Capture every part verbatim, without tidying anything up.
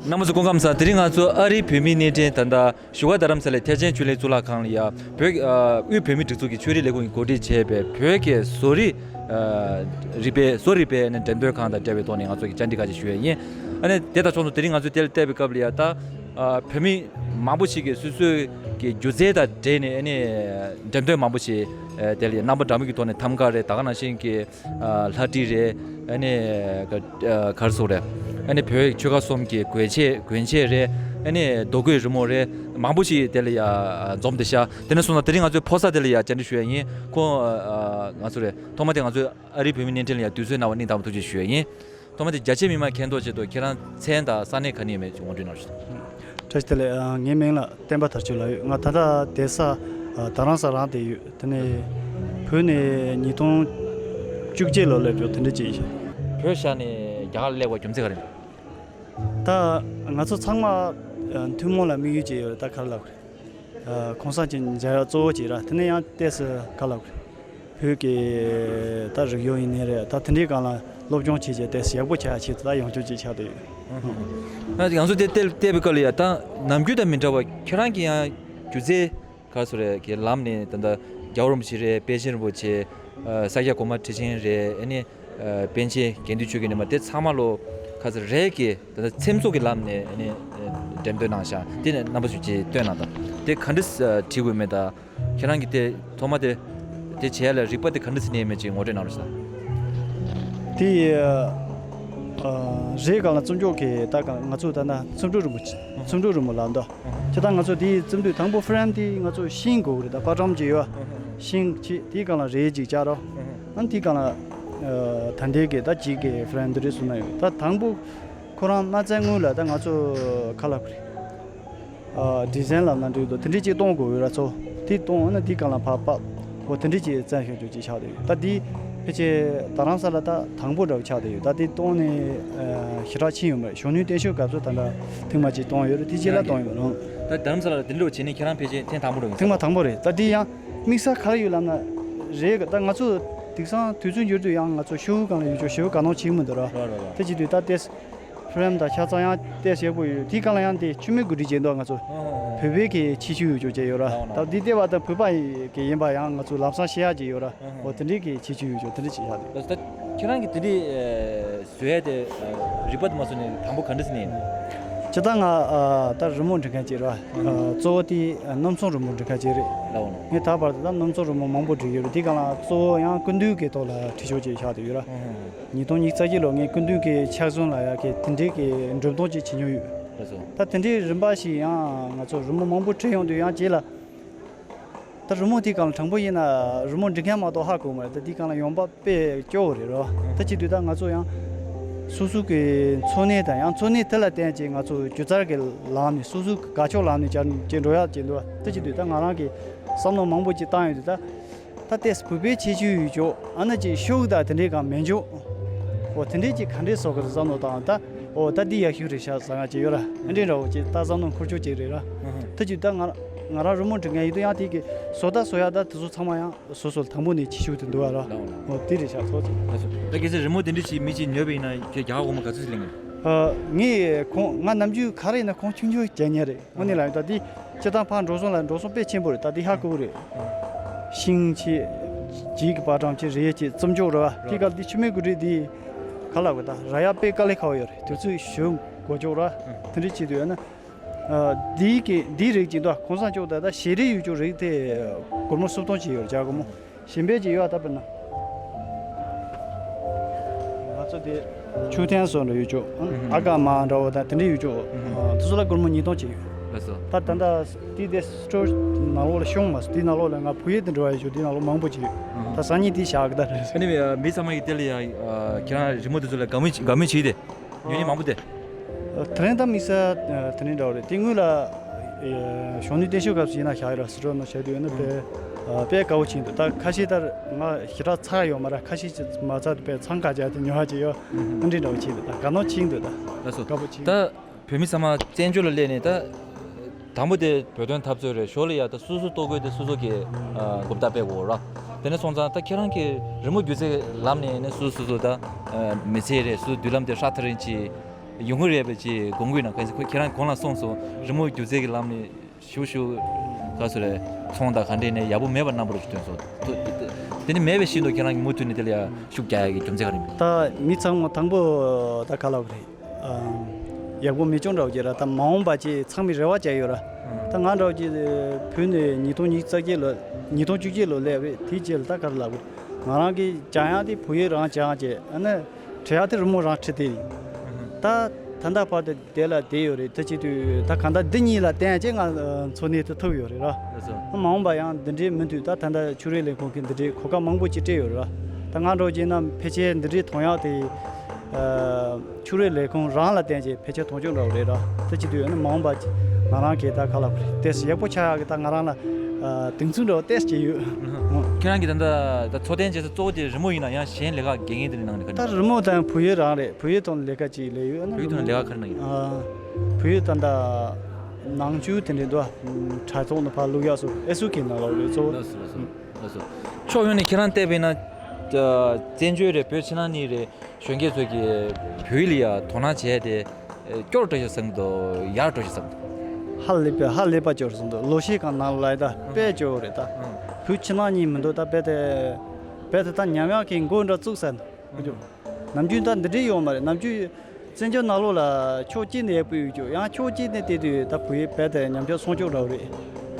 རྣམ་པ་ཚོ་སྐུ་ཁམས་བཟང་། དེ་རིང་ང་ཚོ་ཨ་རིའི་བོད་མིའི་བརྙན་འཕྲིན་ད་ལྟ་བཞུགས་སྒར་རྡ་རམ་ས་ལའི་ཐེག་ཆེན་ཆོས་གླིང་གཙུག་ལག་ཁང་ལ་ཡ་བོད་ཨ་དབུས་བོད་མིའི་སྒྲིག་འཛུགས་ཀྱི་ཆོས་རིག་ལས་ཁུངས་ཀྱིས་གོ་སྒྲིག་བྱས་པའི་བོད་ཀྱི་བཟོ་རིག་ཨ་རིག་པའི་བཟོ་རིག་པའི་ཨ་ནི་འགྲེམས་སྟོན་ཁང་དང་འབྲེལ་བའི་ཐོག་ནས་ང་ཚོ་གིས་བཅར་འདྲི་ཁ་ཅིག་ཞུ་ཡས་ཡིན། ཨ་ནི་དེ་དང་ཕྱོགས་མཚུངས་དེ་རིང་ང་ཚོས་དེ་ལ་བལྟས་པའི་སྐབས་ལ་ཡ་ད་ཨ་བོད་མི་མང་པོ་ཞིག་གིས་སོ་སོའི་གི་སྒྱུ་རྩལ་དང་འབྲེལ་ནས་ཨ་ནི་འགྲེམས་སྟོན་མང་པོ་ཞིག་ཨ་དེ་ལ་ཡ་རྣམ་པ་འདྲ་མིན་གྱི་ཐོག་ནས་ཐམ་ག་རེད། ད་ག་ནང་བཞིན་གྱི་ཨ་ལྷ་བྲིས་རེད། ཨ་ནི་ག་ཨ་ག་རེ་ཟེར་དགོས་རེད། ཨ་ནི་བོད་ཆོལ་ཁ་གསུམ་གྱི་གོས་ཆས་གོན་ཆས་རེད། ཨ་ནི་རྡོ་བརྐོས་རི་མོ་རེད། མང་པོ་ཞིག་དེ་ལ་ཡ་འཛོམས་བསྡད་ཤག་དེ་ནས་བཟུང་ན་དེ་རིང་ང་ཚོའི་ཕོ་གསར་དེ་ལ་ཡ་བཅར་འདྲི་ཞུ་ཡ་ཡིན། ཁོང་ཨ་ང་ཚོ་རེད། ཐོག་མ་དེ་ང་ཚོའི་ཨ་རིའི་བོད་མི་བརྙན་འཕྲིན་ལ་ཡ་དུས་ཚོད་གནང་བ་སྙིང་ཐག་པ་ཐུགས་རྗེ་ཆེ་ཞུ་ཡ་ཡིན། ཐོག་མ་དེ་རྒྱ་ཆེ་མི་མང་མཁྱེན་རྟོགས་ཆེད་དུ་ཁྱེད་རང་མཚན་དང་ས་གནས་ག་ནས་ཡིན་མིན་ཅིག་ངོ་སྤྲོད་གནང་རོགས། བཀྲ་ཤིས་བདེ་ལེགས། ཨ་ངའི་མིང་ལ་བསྟན་པ་དར་ཆོས་ལབ་ཡོད། ང་ད་ལྟ་བསྡད་ས་ཨ་རྡ་རམ་ས་ལ་རང་བསྡད་ཡོད། དེ་ནས་བོད་ནས་ཉིས་སྟོང་བཅུ་གཅིག་ལོ་སླེབས་ཡོད། དེ་འདྲ་ཅིག་ཡིན། བོད་ཤར་ནས་རྒྱ་གར་ལ་སླེབས་པའི་རྒྱུ་མཚན་ག་རེ་ཡིན། ད་ང་ཚོ་ཚང་མ་ཨ་ཐུན་མོང་ལ་དམིགས་ཡུལ་ཅིག་ཡོད་རེད། ད་ག་རེ་ལབ་དགོས་རེད། ཨ་གོང་ས་མཆོག་མཇལ་ཡག་གཙོ་བོ་ཅིག་ར། དེ་ནས་ཡང་ཏོག་ཙམ་ག་རེ་ལབ་དགོས་རེད། བོད་ཀྱི་ད་རིག་གཞུང་ཡིན་ནའི་རེད། ད་དེ་འདྲའི་སྒང་ལ་སློབ་སྦྱོང་བྱས་བྱས་ཏོག་ཙམ་ཡག་པོ་ཆགས་ཡག་ཆེད་དུ་ད་ཡོང་རྒྱུ་ཅིག་ཆགས་བསྡད་ཡོད། ཨ་ང་ཚོ་དེ་བལྟས་བལྟས་པའི་སྐབས་ལ་ཡ་ད་ནམ་རྒྱུན་དང་མི་འདྲ་བ་ཁྱེད་རང་གི་ཡང་སྒྱུ་རྩལ་ག་རེ་ཟེར་རེད་ཀྱི་ལམ་ནས་ད་ལྟ་རྒྱལ་བ་རིན་པོ་ཆེ་རེད། པཎ་ཆེན་རིན་པོ་ཆེ། ཨ་ས་སྐྱ་གོང་མ་ཁྲི་ཆེན་རེད། ཨ་ནི་ཨ་པཎ་ཆེན་དགེ་འདུན་ཆོས་ཀྱི་ཉི་མ་དེ་ཚང་མ་ལོ་ག་རེ་ཟེར་རེད་ཀྱི་ད་ལྟ་ཚེམ་བཟོ་གི་ལམ་ནས་ཨ་ནི་ཨ་འགྲེམས་སྟོན་གནང་ཤག་དེ་ནས་རྣམ་པ་ཚོས་ཅིག་སྟོན་གནང་དང་། དེ་ག་འདྲ་ཨ་བྲིས་དགོས་མེད་ད། ཁྱེད་རང་གིས་དེ་ཐོག་མ་དེ་དེ་བྱེད་ཡ་ལ་རིག་པ་དེ་ག་འདྲ་ཟིན་ནས་མེད་ཅིག་ངོ་སྤྲོད་གནང་རོགས་ཞུ་དང་། དེ་ཨ་རེད་གང་ལ་བརྩམས་ཆོས་ཀྱི་ད་གང་ང་ཚོ་ད་ན་བརྩམས་སྒྲུང་རིང་མོ་བརྩམས་སྒྲུང་རིང་མོ་ལབ་འདུག་ཁྱེད་ད་ང་ཚོ་དེ་བརྩམས་དུས་དང་པོ་ཧྥི་རེམ་དེ་ང་ཚོ་ཤིང་དགོས་རེད། ད་པར་སྒྲོམ་ཅིག་ཡོད། ཤིང་ཅིག་དེའི་སྒང་ལ་རས་ཅིག་བཅག་རོགས། ཨ་ནི་དེའི་སྒང་ལ་ཨ་ད་ལྟའི་གི་ད་ཅིག་གི་ཧྥི་རེམ་འདི་འདྲ་བཟོས་ན་ཡོད། ད་དང་པོ་ཁོ་རང་མ་བཙལ་སྔོན་ལ་ད་ང་ཚོ་ག་རེ་ལབ་དགོས་རེད། ཨ་ཌི་ཟའིན་ལབ་ན་འགྲིག་འདུག་དེ་འདྲས་ཅིག་གཏོང་དགོས་ཡོད་ར་ཚོ། དེ་གཏོང་ན་དེའི་སྒང་ལ་ཕར་པགས་འོ་དེ་འདྲས་ཅིག་བཙན་ཤོག་ཅིག་ཆགས་བསྡད་ཡོད། ད་དེ་ཕལ་ཆེར་རྡ་རམ་ས་ལ་ད་དང་པོ་འདྲ་བོ་ཆགས་བསྡད་ཡོད། ད་དེ་གཏོང་ནས་ཨ་ཞེ་དྲག་ཕྱིན་ཡོད་མ་རེད། གཞོན་ནུའི་བརྟན་བཞུགས་སྐབས་སུ་ད་ལྟ་ཐེངས་མ་གཅིག་གཏོང་ཡོད་རེད། དེ་རྗེས་ལ་གཏོང་ཡོད་མ་རེད། ད་རྡ་རམ་ས་ལ་དེ་འདྲ་བྱས་ནས་ཁྱེད་རང་ཕལ་ཆེར་ཐེངས་དང་པོ་འདྲ་ཡིན་ས་ཐེངས་མ་རེད། དང་པོ་རེད། ད་དེ་ཡང་དམིགས་བསལ་ག་རེ་ཡོད་ལབ་ན་རེད། ད་ང་ཚོ་དེང་སང་དུས་ཚོད་འགྱུར་དུས་ཡང་ང་ཚོ་ཤོག་བུ་སྒང་ལ་ཡོད་ཆོག་ཤོག་བུ་གང་ནང་ཕྱིན་མི་འདུག་ར། ར་ར་ར། དེ་བྱེད་དུས་ད་ལྟས་ཧྥི་རེམ་དང་ཆ་ཚང་ཡང་ལྟས་ཡག་པོ་ཡོད། དེའི་སྒང་ལ་ཡང་དེ་མཆོད་མེ་གོ་སྒྲིག་བྱས་འདུག་ང་ཚོ་ཨ་ཧ་ཧ། བོད་པའི་གི་ཁྱད་ཆོས་ཡོད་ཆོག་ཅིག་ཡོད་ར། ཨ་ཧ་ཧ། ད་འདི་ལྟེ་བ་དང་བོད་པ་ཡི་གི་ཡིན་པ་ཡང་ང་ཚོ་ལམ་སང་ཤེས་ཡག་ཅིག་ཡོད་ར། ཨ་ཧ་ཧ། འོ་དེ་འདྲའི་གི་ཁྱད་ཆོས་ཡོད་ཆོག་དེ་འདྲ་ཅིག་ཡག་རེད། ད་ད་ཁྱེད་རང་གི་དེ་འདྲའི་ཨ་བཟོ་ཡ་དེ་ཨ་རིག་པ་དེ་མ་བཟོ་ནས་དང་པོ་ག་འདྲ་ཟིན་ནས་ཡིན། ཇི་ལྟར་ང་ཨ་ད་རི་མོ་འབྲི་མཁན་ཅིག་ར། ཨ་གཙོ་བོ་དེ་ཨ་སྣུམ་ཚོན་རི་མོ་འབྲི་མཁན་ཅིག་རེད། ལའོ་ནོ། ངས་ད་བར་དུ་ད་སྣུམ་ཚོན་རི་མོ་མང་པོ་བྲིས་ཡོད་རེད། དེའི་སྒང་ལ་གཙོ་བོ་ཡང་སྐུ་མདུན་གྱི་ཐོག་ལ་བྲིས་ཆོག་ཅིག་ཆགས་བསྡད་ཡོད་ར། ཨ་ཧ་ཧ། ཉིས་སྟོང་ཉི་ཤུ་རྩ་གཅིག་ལོ་ངས་སྐུ་མདུན་གྱི་ཕྱག་ཟུང་ལ་ཡ་གི་དེ་འདྲའི་གི་འགྲེམས་སྟོན་ཅིག་བྱེད་མྱོང་ཡོད། ལགས་སོ། ད་དེ་འདྲའི་རིམ་པ་ཞིག་ཡང་ང་ཚོ་རི་མོ་མང་པོ་བྲིས་ཡོང་དུས་ཡང་རྗེས་ལ་ད་རི་མོ་དེའི་སྒང་ལ་དྲང་པོ་ཡིན་ན་རི་མོ་འབྲི་མཁན་མ་གཏོགས་ཧ་གོ་མ་རེད། ད་དེའི་སྒང་ལ་ཡོང་འབབ་དཔེ་སྐྱོ་བོ་རེད་རོ། ད་བྱེད་དུས་ད་ང་ཚོ་ཡང་སོ་སོ་གི་འཚོ་གནས་དང་ཡང་འཚོ་གནས་དེ་ལ་བརྟེན་ཅིག་ང་ཚོ་སྒྱུ་རྩལ་གྱི་ལམ་ནས་སོ་སོ་གི་དགའ་ཕྱོགས་ལམ་ནས་བཅར་ཅིག་འགྲོ་ཡག་ཅིག་འདུག་ད་བྱེད་དུས་ད་ང་རང་གི་བསམ་བློ་མང་པོ་ཅིག་བཏང་ཡོང་དུས་ད། ད་ལྟས་བོད་པའི་ཁྱད་ཆོས་ཡོད་ཅོག་ཨ་ན་ཅིག་ཤོག་དང་དེ་འདྲའི་གང་མེད་ཅོག་འོ་དེ་འདྲའི་ཅིག་ག་འདྲའི་བཟོ་གི་རེད་བསམ་བློ་བཏང་། ད་འོ་ད་འདི་ཡག་ཤོས་རེད་ཤག་ཟེར་ང་ཅིག་ཡོད་ར། ཨ་འདྲའི་འདྲ་བོ་ཅིག་ད་བསམ་བློ་འཁོར་ཆོག་ཅིག་རེད་ར། ཨ་ཧ། ད་ཅིག་ད་ང་ང་རང་རི་མོ་འབྲི་མཁན་ཡིན་དུས་ཡང་དེ་གི་བཟོ་ལྟ་བཟོ་ཡག་ད་དེ་ཚོ་ཚང་མ་ཡང་སོ་སོ་ལ་དང་པོ་ནས་ཁྱད་ཆོས་དེ་འདུག་བ་ར། ལའོ་ལའོ། འོ་དེ་རེད་ཤག་ཚོ་ཅིག་ད་གལ་སྲིད་རི་མོ་དེ་འདྲ་ཞིག་མི་ཞིག་ཉོས་པ་ཡིན་ན་ཁྱེད་རྒྱ་གར་སྒོར་མོ་ག་ཚོད་ཞིག་ལེན་གི་རེད། ཨ་ངས་ཁོང་ང་ནམ་རྒྱུན་ག་རེ་ཡིན་ན་ཁོང་ཆུང་ཆུང་རྒྱག་མཁན་རེད། དངོས་གནས་ལ་ཡོད་ད་འདི་སྤྱིར་བཏང་ཕར་འགྲོ་སོང་ལ་འགྲོ་སོང་དཔེ་ཆེན་པོ་རེད། ད་འདི་ཧ་གོ་གི་རེད། ཤིང་ཆེ། ལྗིད་ཀྱི་པར་སྒྲོམ་ཆེ་རེད་ཆེ་བཙུམ་ཅོག་རེད་བ། དེ་ག་འདི་མཆོད་མེ་གོ་སྒྲིག་འདི་ག་ལ་གོ་ད་ར་ཡ་དཔེ་དཀའ་ལས་ཁག་པོ་ཡོད་རེད། དུས་ཚོད་ཞོ་འགོར་ཅོག་ར། དེ་འདྲ་བྱེད་དུས་ཡོད་ན། འདི་གི་འདི་རིགས་ཀྱི་འདུག་གོང་ས་མཆོག་ད་ལྟ་ཞལ་རས་ཡོད་ཅོག་རིགས་དེ་སྒོར་མོ་སུམ་སྟོང་ཅིག་ཡོད་རེད་རྒྱ་སྒོར་མོ། གཞན་པའི་ཅིག་ཡོད་ད་དཔེར་ན། ང་ཚོ་དེ་ཆུ་ཐན་སོགས་འདྲ་ཡོད་ཅོག་ཨ་ཀ་མ་འདྲ་བོ་དང་དེ་འདྲ་ཡོད་ཅོག་དེ་ཚོ་ལ་སྒོར་མོ་ཉིས་སྟོང་ཅིག་ཡོད། ལགས་སོ། ད་ད་ལྟ་དེ་དེ་སི་ཊོར་ནང་ལོགས་ལ་ཤོང་མ་སོང་། དེ་ནང་ལོགས་ལ་ང་བུ་ཡས་དེ་འགྲོ་བ་ཡོད་ཅོག་དེ་ནང་ལོགས་མང་པོ་ཅིག་ཡོད། ད་སང་ཉིན་དེ་བཞག་གི་ད་རེད། ཨ་ནི་མི་ཚང་མ་ཡིས་དེ་ལ་ཡ་ཁྱེད་རང་རི་མོ་དེ་ཚོ་ལ་དགའ་མོས་དགའ་མོས་བྱེད་དེ། ཉོ་མཁན་མང་པོ་དེ། དེ་རིང་ད་དམིགས་བསལ་དེ་རིང་འདྲ་བོ་རེད། དེ་སྔོན་ལ་གཞོན་ནུའི་བརྟན་བཞུགས་སྐབས་སུ་ཡིན་ན་བཞག་ཡོད་ར། སི་ཊོར་ནང་བཞག་དུས་ཡོད་ན་དཔེ་དཔེ་དགའ་བོ་ཕྱིན་འདུག་ད་ཁ་ཤས་ད་ང་ཞེ་དྲག་ཚར་ཡོད་མ་ར། ཁ་ཤས་ཅིག་མ་ཚར་དུས་དཔེ་འཚང་ཁ་རྒྱག་དེ་ཉོ་བ་ཅིག་ཡོད། ཨ་འདྲ་འདྲ་བོ་ཕྱིན་འདུག་ད་དགའ་སྣང་ཕྱིན་འདུག་ད་ལགས་སོ། དགའ་པོ་ཕྱིན། ད་བོད་མི་ཚང་མ་བཙན་བྱོལ་ལ་སླེབས་ནས་ད། དང་པོ་དེ་བོད་དོན་འཐབ་རྩོད་རེད། ཞོར་ལ་ཡ་ད་སོ་སོ་ལྟོ་གོས་དེ་སོ་སོ་གི་ཨ་རྒོབ་ཏ་སྤེལ་དགོས་ར། དེ་ནས་སོང་ཙང་ད་ཁྱེད་རང་གི་རི་མོ་སྒྱུ་རྩལ་ལམ་ནས་ནས་སོ་སོ་སོ་ད་ཨ་མི་ཚེ་རེད། སོ་སོ་མདུན་ལམ་དེ་ཧྲ་ཐག་རིང་ཅིག་ ཡོང་གི་རེད་པས་ཅེས་དགོངས་ཀྱི་ཡོད་ན། གལ་སྲིད་ཁོ་ཁྱེད་རང་གོང་ལ་གསུངས་སོང་། རི་མོ་སྒྱུ་རྩལ་གྱི་ལམ་ནས་ཞུ་ཞུ་ག་སོ་རེད། ཚོང་དང་ག་འདྲས་ནས་ཡག་པོ་མེད་པ་རྣམ་པ་རུ་ཐོན་སོང་། དེ་ནི་མེད་པའི་བཞིན་དུ་ཁྱེད་རང་གིས་མུ་མཐུད་ནས་དེ་ལ་ཡང་ཤུགས་རྒྱག་ཡག་གི་རྒྱུ་མཚན་ག་རེ་ཡིན་པས། ད་མི་ཚང་མ་དང་པོ་ད་ག་ལབ་རེད། ཨམ། ཡག་པོ་མི་བྱུང་འདྲ་བོ་ཅིག་ར། ད་མ་འོངས་པ་ཅིག་ཚང་མས་རེ་བ་བྱས་ཡོད་ར། ད་ང་འདྲ་བོ་ཅིག་བོད་ནས་ཉིས་སྟོང་ཉི་ཤུ་རྩ་བརྒྱད་ལོ་ཉིས་སྟོང་བཅུ་གཅིག་ལོ་སླེབས་རེད། དེའི་རྗེས་ལ་ད་ག་རེ་ལབ་དགོས། ང་རང་གིས་སྦྱང་ཡག་དེ་བོད་ཡིག་རང་སྦྱང་བྱས། ཨ་ནི་བྲི་ཡག་དེ་རི་མོ་རང་བྲིས་ཏེ་ཡིན། ད་ད་ལྟ་བར་དུ་དེ་ལ་བསྡད་ཡོད་རེད། ད་བྱེད་དུས་ད་གང་ལྟར་འདི་གཉིས་ལ་བརྟེན་བྱས་ང་འཚོ་གནས་དེ་ཐུབ་ཡོད་རེད་ར། ལགས་སོ། མ་འོངས་པ་ཡང་འདི་འདྲའི་མི་འདུག་ད་ད་ལྟ་ཕྱུགས་རིགས་ལས་ཁུངས་ཀྱིས་འདི་འདྲའི་གོ་སྐབས་མང་པོ་ཅིག་སྤྲད་ཡོད་རེད་ར། ད་ང་འདྲ་བོ་བྱས་ན་ཕལ་ཆེར་འདི་འདྲའི་མཐོང་ཡག་དེ། ཨ། ཕྱུགས་རིགས་ལས་ཁུངས་རང་ལ་བརྟེན་བྱས་ཕལ་ཆེར་མཐོང་ཆོས་འདྲ་བོ་རེད་ར། ད་བྱེད་དུས་ཨ་ནི་མ་འོངས་པ་ང་རང་གིས་ད་ག་ལབ་དགོས་རེད། ཏོག་ཙམ་ཡག་པོ་ཆགས་ཡག་གི་ད་ང་རང་ལ་ཨ་གདེང་ཚོད་འདྲ་བོ་ཏོག་ཙམ་ཅིག་ཡོད། ཁྱེད་རང་གིས་ད་ལྟ་ད་འཚོ་རྟེན་བྱེད་ས་གཙོ་བོ་དེ་རི་མོ་ཡིན་ན་ཡང་གཞན་ལས་ཀ་དགེ་རྒན་དེ་འདྲ་ནང་ནས་ག་ད་རི་མོ་དང་བོད་ཡིག་རང་རེད། བོད་ཡིག་ཐོག་ནས་ལས་ཀ་ཅིག་ལས་ཡོད། ཨ་ནི་བོད་ཡིག་ཐོག་ནས་ལས་ཀ་ག་རེ་གནང་ཡོད། ཨ། བོད་ཡིག་ད་ལྟ་ནང་ཆོས་དེ་འདྲའི་འདུག་ཨ། དྲ་ཐོག་ནས་ཕར་བླུག་ཡག་སོགས་ཨེ་སུ་ཁེ་ནང་ལོགས་རེད་གཙོ་བོ། ལགས་སོ་ལགས་སོ་ལགས་སོ། ཕྱོགས་ཡོངས་ནས་ཁྱེད་རང་བལྟས་པ་ཡིན་ན། ཨ། བཙན་བྱོལ་རེད། བོད་ཕྱི་ནང་གཉིས་རེད། གཞོན་སྐྱེས་ཚོས་ཀྱིས་བོད་ཡིག་ལ་ཡ་དོ་སྣང་བྱས་ཏེ། ཨ། སྐྱོ་རུ་འགྲོ་ཤག་བསམ་གྱི་འདུག་ཡག་རུ་འགྲོ་ཤག་བསམ་གྱི་འདུག་ཧ་ལས་པའི་ཧ་ལས་པ་སྐྱོ་རུ་སོང་འདུག་ལོ་ཤས་གང་ནང་ལ་ཡ་ད་དཔེ་སྐྱོ་བོ་རེད་ད། ཨང་། བོད་ཕྱི་ནང་གཉིས་མི་འདུག་ད་རྦད་དེ། རྦད་དེ་ད་ཉམས་ཡག་གི་མགོ་འདྲ་བཙུགས་ས་འདུག་ཨང་། ནམ་རྒྱུན་ད་འདི་འདྲས་ཡོད་མ་རེད། ནམ་རྒྱུན་བཙན་བྱོལ་ནང་ལོགས་ལ་ཕྱོགས་གཅིག་ནས་ཡག་པོ་ཡོད་ཀྱོག་ཡང་ཕྱོགས་གཅིག་ནས་བལྟས་དུས་ད་བོད་ཡིག་རྦད་དེ་ཉམས་ཆག་སོང་ཀྱོག་འདྲ་བོ་རེད།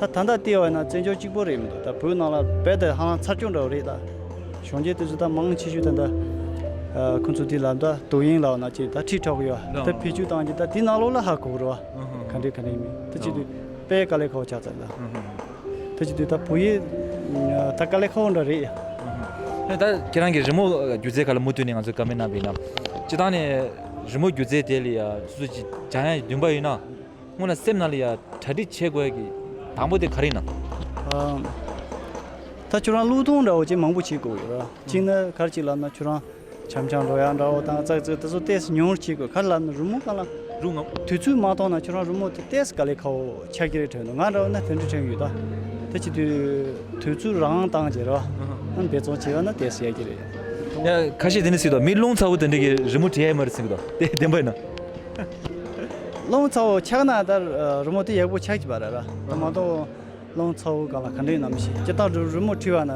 ད་ད་ལྟ་བལྟས་པ་ན་བཙན་བྱོལ་གཅིག་པོ་རེད་མི་འདུག་ད་བོད་ནང་ལ་རྦད་དེ་ཧ་ལམ་ཚར་ཀྱོག་འདྲ་བོ་རེད་ད། གཞོན་སྐྱེས་དེ་ཚོ་ད་མང་ཆེ་ཤོས་ད་ད། ཨ། ཁོང་ཚོ་དེ་ལ་ད་དོ་དབྱིངས་ལབ་ན་ཅིག་ད་ཁྲིད་ཆོག་གི་ཡོད། ད་ཕེབས་བསུ་བཏང་རྒྱུ་ད་དེ་ནང་ལོགས་ལ་ཧ་གོ་གི་རེད་བ། ཨ་ཧ་ཧ། ག་འདྲས་ག་འདྲས་མིན་ད་བྱེད་དུས་དཔེ་དཀའ་ལས་ཁག་པོ་ཆགས་ཚར་ད། ཨ་ཧ་ཧ། ད་བྱེད་དུས་ད་བོད་ཡིག་ད་དཀའ་ལས་ཁག་པོ་འདྲ་རེད་ཡ། ཨ་ཧ། ད་ཁྱེད་རང་གི་རི་མོ་སྒྱུ་རྩལ་ཁ་ལ་མུ་མཐུད་ནས་ང་ཚོས་བཀའ་མོལ་གནང་བ་ཡིན་ན། སྤྱིར་བཏང་ནས་རི་མོ་སྒྱུ་རྩལ་དེ་ལ་ཡ་སོ་སོ་ཅིག་སྦྱང་ཡ་འདུན་པ་ཡོད་ན། སྔོན་ལ་སེམས་ནང་ལ་ཡ་གྲ་སྒྲིག་བྱེད་དགོས་ཀྱི་དང་པོ་དེ་ག་རེ་ཡིན་ནམ། ཨ། ད་ཁྱོད་རང་བློས་གཏོང་འདྲ་བོ་ཅིག་མང་པོ་བྱེད་དགོས་ཡོད་ར། གཅིག་ནི་ག་རེ་ཅིག་ལབ་ན་ཁྱོད་རང་འཆམ་འཆམ་འགྲོ་ཡག་འདྲ་བོ་དང་ཙག་ཙིག་དེ་ཚོ་ཏོག་ཙམ་ཉུང་རུ་བྱེད་དགོས། ག་རེ་ལབ་ན་རི་མོ་སྒང་ལ་རུ་ང་དུས་ཚོད་མ་ཐོག་ན་ཁྱོད་རང་རི་མོ་དེ་ཏོག་ཙམ་དཀའ་ལས་ཁག་པོ་ཆགས་ཀྱི་རེད་དྲན་འདུག་ང་འདྲ་བོ་ན་དེ་འདྲ་དྲན་གྱི་ཡོད་ད། ད་བྱེད་དུས་དུས་ཚོད་རང་བཏང་བྱས་ར། ཨ་འབད་བརྩོན་བྱས་པ་ན་ཏོག་ཙམ་ཡག་གི་རེད། ཡ་ཁ་ཤས་དེ་འདྲ་ཟེར་དོ། མི་རླུང་ཚ་བོ་དེ་འདྲ་གི་རི་མོ་བྲིས་ཡག་མ་རེད་ཟེར་གི་འདུག་དེ་བདེན་པ་ཡིན་ན། རླུང་ཚ་བོ་ཆགས་ན་ད་རི་མོ་དེ་ཡག་པོ་ཆགས་ཀྱི་མ་རེད་ར། ད་མ་གཏོགས་རླུང་ཚ་བོ་སྒང་ལ་ག་འདྲའི་ནམ་ཞིག་སྤྱིར་བཏང་རི་རི་མོ་བྲིས་པ་ན་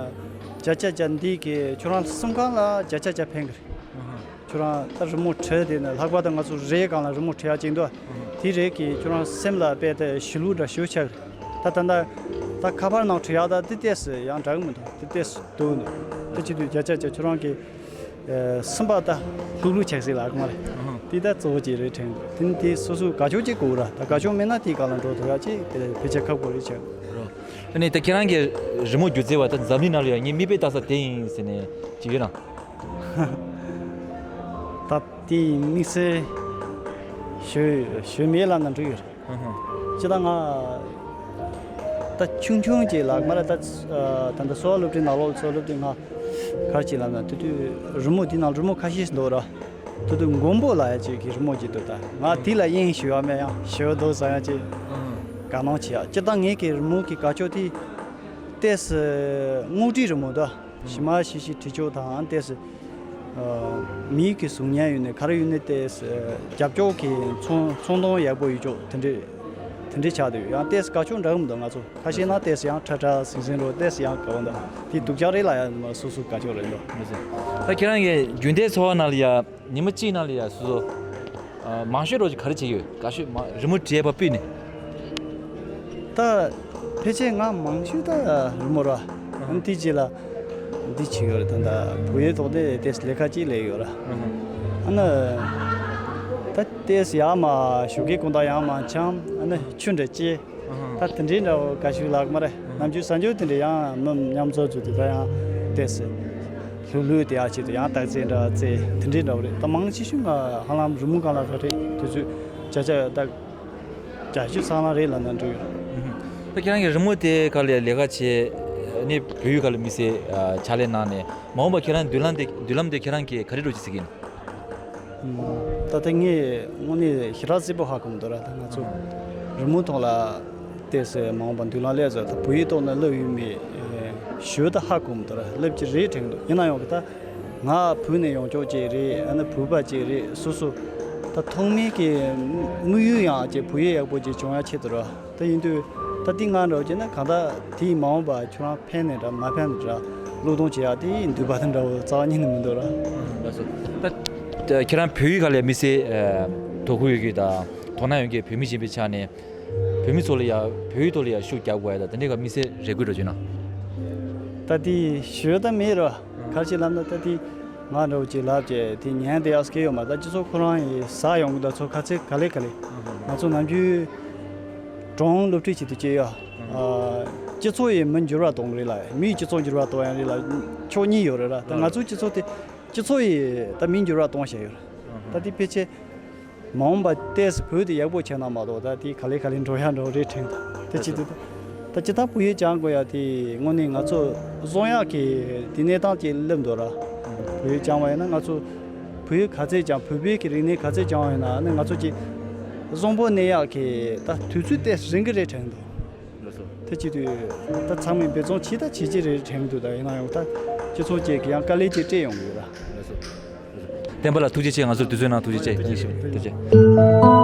བརྒྱ་ཆ་བརྒྱ་འདི་གི་ཁྱོད་རང་སེམས་ཁམས་ལ་བརྒྱ་ཆ་བརྒྱ་ཕན་གི་རེད། ཁྱོད་རང་ད་རི་མོ་བྲིས་དེ་ནི་ལྷག་པར་དུ་ང་ཚོ་རིའི་སྒང་ལ་རི་མོ་བྲིས་ཡག་ཅིག་འདུག་དེ་རིགས་ཀྱིས་ཁྱོད་རང་སེམས་ལ་དཔེ་དེ་གཞིས་ལུས་འདྲ་ཞུ་ཆགས་རེད། ད་ད་ད་ད་ཁ་པར་ནང་བྲིས་ཡག་ད་དེ་ཏོག་ཙམ་ཡང་འདྲ་གི་མི་འདུག་དེ་ཏོག་ཙམ་སྡུག་འདུག་དེ་བྱེད་དུས་བརྒྱ་ཆ་བརྒྱ་ཁྱོད་རང་གི་སེམས་པ་ད་ལྷུག་ལྷུག་ཆགས་སྲིད་ལགས་མ་རེད། ཨ་ཧ། དེ་ད་གཙོ་བོ་ཅིག་རེད་དྲན་འདུག་དེ་ནི་དེ་སོ་སོའི་དགའ་ཕྱོགས་ཅིག་དགོས་ར། ད་དགའ་ཕྱོགས་མེད་ན་དེའི་སྒང་ལ་འགྲོ་ཐུབ་ཡག་ཅིག་དེ་ཕལ་ཆེར་ཁག་པོ་རེད་ཆགས། རོ། ཨ་ནི་ད་ཁྱེད་རང་གི་རི་མོ་སྒྱུ་རྩལ་བ་ད་འཛམ་གླིང་ནང་ལ་ཡང་ངའི་མིག་དཔེ་ལྟ་ས་དེ་ཡིན་ཟེར་ནས་ཅིག་ཡོད་ན། ད་དེ་དམིགས་བསལ་ཞུ་ཞུ་མེད་ལབ་ན་འགྲིག་ཡོད་རེད། ཧུམ་ཧུམ། སྤྱིར་བཏང་ང་ད་ཆུང་ཆུང་ཅིག་ལ་མ་ར་ད་ད་ལྟ་གསོ་བ་སློབ་གྲྭའི་ནང་ལོགས་གསོ་བ་སློབ་དུས་ང་ག་རེ་ཅིག་ལབ་ན་དེ་དུས་རི་མོ་དེ་ནང་རི་མོ་ཁ་ཤས་ཤིག་འདུག་ར། དེ་དུས་མགོན་པོ་ལབ་ཡག་ཅིག་གི་རི་མོ་ཅིག་འདུག་ད་ང་དེ་ལ་དབྱིངས་ཞུ་བ་མེད་ཡང་ཞུ་བ་འདུག་བསམ་ཡག་ཅིག་ཧུམ། དགའ་སྣང་ཆེ་ཡག་སྤྱིར་བཏང་ངེད་ཀྱི་རི་མོ་གི་དགའ་ཕྱོགས་དེ་ཏོག་ཙམ་རྔོག་བྲིས་རི་མོ་འདུག་ཞི་མ་ཞི་ཞི་བྲིས་ཆོག་དང་ཏོག་ཙམ། ཨ། མི་གི་གཟུགས་བརྙན་ཡོད་ནས་ག་རེ་ཡོད་ནས་ཏོག་ཙམ་རྒྱབ་ཕྱོགས་ཀྱི་ཚོང་ཚོང་སྟངས་ཡག་པོ་ཡོད་ཆོག་དེ་འདྲས་དེ་འདྲས་ཆགས་འདུག་ཡང་ཏོག་ཙམ་དགའ་ཕྱོགས་འདྲ་གི་མི་འདུག་ང་ཚོ་ཁ་ཤས་ན་ཏོག་ཙམ་ཡང་ཁྲ་ཁྲ་ཟིང་ཟིང་རོ་ཏོག་ཙམ་ཡང་དགའ་བོ་འདུག་དེ་སྡུག་ཅག་རེད་ལ་ཡང་མ་སོ་སོ་དགའ་ཕྱོགས་རེད་འདུག་ད་ཁྱེད་རང་གི་རྒྱུན་ལྡན་འཚོ་བ་ནང་ལ་ཡ་ཉི་མ་གཅིག་ནང་ལ་ཡ་སོ་སོ་ཨ། མང་ཤོས་རོགས་ཀྱིས་ག་རེ་བྱེད་ཀྱི་ཡོད། དགའ་ཤོས་མ་རི་མོ་བྲིས་པ་སྤུས་ནས། ད་ཕལ་ཆེར་ང་མང་ཤོས་ད་རི་མོ་ར། ཨ་ནི་དེའི་རྗེས་ལ་འདི་བྱེད་ཀྱི་ཡོད་རེད། ད་ད་བོད་ཡིག་ཐོག་དེ་ཏོག་ཙམ་ལས་ཀ་ཅིག་ལས་ཡོད་ར། ཨ་ནི་ད་ཏོག་ཙམ་ཡར་མར་ཞོགས་ཀའི་དགོང་དག་ཡར་མར་འཁྱམ། ཨ་ནི་ཆུ་འདྲ་སྐྱེལ། ད་དེ་འདྲའི་འདྲ་བོ་དགའ་ཤོས་ལགས་མ་རེད། ནམ་རྒྱུན་གཟའ་མཇུག་དེ་འདྲ་ཡང་མི་མཉམ་འཛོམས་ཚོ་དེ་ད་ཡང་ཏོག་ཙམ་ལྷུག་ལྷུག་དེ་ཡག་ཆེད་དུ་ཡང་རྟགས་རྩེད་འདྲ་རྩེད་དེ་འདྲའི་འདྲ་བོ་རེད། ད་མང་ཆེ་ཤོས་ང་ཧ་ལམ་རི་མོ་སྒང་ལ་ར་རེད། དུས་ཚོད་བརྒྱ་ཆ་ད་བརྒྱད་ཅུ་ཚང་ལ་རེད་ལབ་ན་འགྲིག་ཡོད། ད་ཁྱེད་རང་གི་རི་མོ་དེ་ག་ལ་ལས་ཀ་བྱས་ནས་བོད་ཡིག་ག་ལ་དམིགས་བསལ་ཕྱག་ལས་གནང་ནས་མ་འོངས་པ་ཁྱེད་རང་མདུན་ལམ་དེ་མདུན་ལམ་དེ་ཁྱེད་རང་གིས་ག་རེ་འགྲོ་རྒྱུ་ཟེར་གྱི་ཡིན། ད་ལྟ་ངས་དངོས་གནས་ཞེ་དྲག་གསལ་པོ་ཧ་གོ་མི་འདུག་ར། ད་ང་ཚོ་རི་མོ་ཐོག་ལ་ཏོག་ཙམ་མ་འོངས་པ་མདུན་ལམ་སླེབས་ཚར། ད་བོད་ཡིག་ཐོག་ནས་སླེབས་ཡོད་མེད་ཞུ་ད་ཧ་གོ་མི་འདུག་ར། སླེབས་ཀྱི་རེད་དྲན་གྱི་འདུག་ཡིན་ན་ཡང་གི་ད་ང་བོད་ནས་ཡོང་ཆོག་ཅིག་རེད། ཨ་ནི་བོད་པ་ཅིག་རེད། སོ་སོ་ ད་ཐོག་མའི་གི་དམིགས་ཡུལ་ཡང་ཅིག་བོད་ཡིག་ཡག་པོ་ཅིག་སྦྱོང་ཡ་ཆེད་དུ་ར། ད་ཡིན་དུས་ད་འདི་ང་འདྲ་བོ་བྱས་ན་གང་ལྟར་དེའི་མ་འོངས་པ་ཁྱོད་རང་ཕན་ནས་འདྲ་མ་ཕན་ནས་འདྲ་བློས་གཏོང་བྱེད་ཡ་དེ་འདུན་པ་དང་འདྲ་བོ་རྩ་བ་ཉིད་ནས་མི་འདུག་ར། ལགས་སོ། ད་ཁྱེད་རང་བོད་ཡིག་སྒང་ལ་དམིགས་བསལ་དོ་ཁུར་ཡོད་མཁན་དང་དོ་སྣང་ཡོད་མཁན་བོད་མི་གཞན་པའི་ཆ་ནས་བོད་མི་ཚོ་ལ་ཡ་བོད་ཡིག་ཐོག་ལ་ཡ་ཤུགས་རྒྱག་དགོས་ཡ་ད་དེ་འདྲའི་ག་དམིགས་བསལ་རེ་སྐུལ་འདྲ་བྱུང་ན། ད་དེ་ཞུ་ཡ་ད་མེད་ར། ག་རེ་ལབ་ན་ད་དེ་ང་འདྲ་བོ་ཅིག་ལབ་བྱས་དེ་ཉན་དེ་ཡག་སྐད་ཡོད་མ་རེད། ད་སྤྱི་ཚོགས་ཁོ་རང་ཡི་ཟ་ཡོང་གི་ད་ཚོ་ག་ཚད་ག་ལེ་ག་ལེ། ང་ཚོ་ནམ་རྒྱུན་གྲོང་སློབ་ཁྲིད་བྱེད་དུས་སྐྱེ་ཡ། སྤྱི་ཚོགས་ཡི་མི་འགྱུར་བ་གཏོང་གི་རེད་ལ་མིའི་སྤྱི་ཚོགས་འགྱུར་བ་གཏོང་ཡ་རེད་ལ་ཕྱོགས་གཉིས་ཡོད་རེད་ར། ད་ང་ཚོའི་སྤྱི་ཚོགས་དེ་སྤྱི་ཚོགས་ཡི་ད་མི་འགྱུར་བ་གཏོང་བྱས་ཡོད་རེད། ད་དེ་ཕལ་ཆེར་མ་འོངས་པ་ཏོག་ཙམ་བོད་དེ་ཡག་པོ་བྱས་ན་མ་གཏོགས་ད་དེ་ག་ལེ་ག་ལེ་འགྲོ་ཡ་འགྲོ་རེད་དྲན་འདུག་དེ་ཅི་འདུག་ད་ད་ཅི་ད་བོད་ཡིག་སྦྱང་དགོས་ཡ་དེ་དངོས་གནས་ང་ཚོ་བཟང་ཡག་གི་དེ་གནས་སྟངས་ཅིག་སླེབས་འདུག་ར། བོད་ཡིག་སྦྱང་བ་ཡིན་ན་ང་ཚོ་བོད་ཡིག་ག་ཚད་སྦྱང་བོད་པའི་གི་རིག་གནས་ག་ཚད་སྦྱང་བ་ཡིན་ན་ནི་ང་ཚོ་ཅིག་བཟང་པོ་གནས་ཡག་གི་ད་དུས་ཚོད་ཏོག་ཙམ་རིང་གི་རེད་དྲན་འདུག་ལགས་སོ། དེ་བྱེད་དུས་ད་ཚང་མས་འབད་བརྩོན་བྱེད་ད་བྱེད་ཀྱི་རེད་དྲན་འདུག་ད་ཡིན་ན་ཡང་ད་སྤྱི་ཚོགས་བཅས་ཀྱི་ཡང་དཀའ་ལས་ཅིག་སྤྲད་ཡོང་གི་ཡོད་ད། ལགས་སོ། བསྟན་པ་ལགས་ཐུགས་རྗེ་ཆེ། ང་ཚོར་དུས་ཚོད་གནང་ཐུགས་རྗེ་ཆེ། ཐུགས་རྗེ་ཆེ།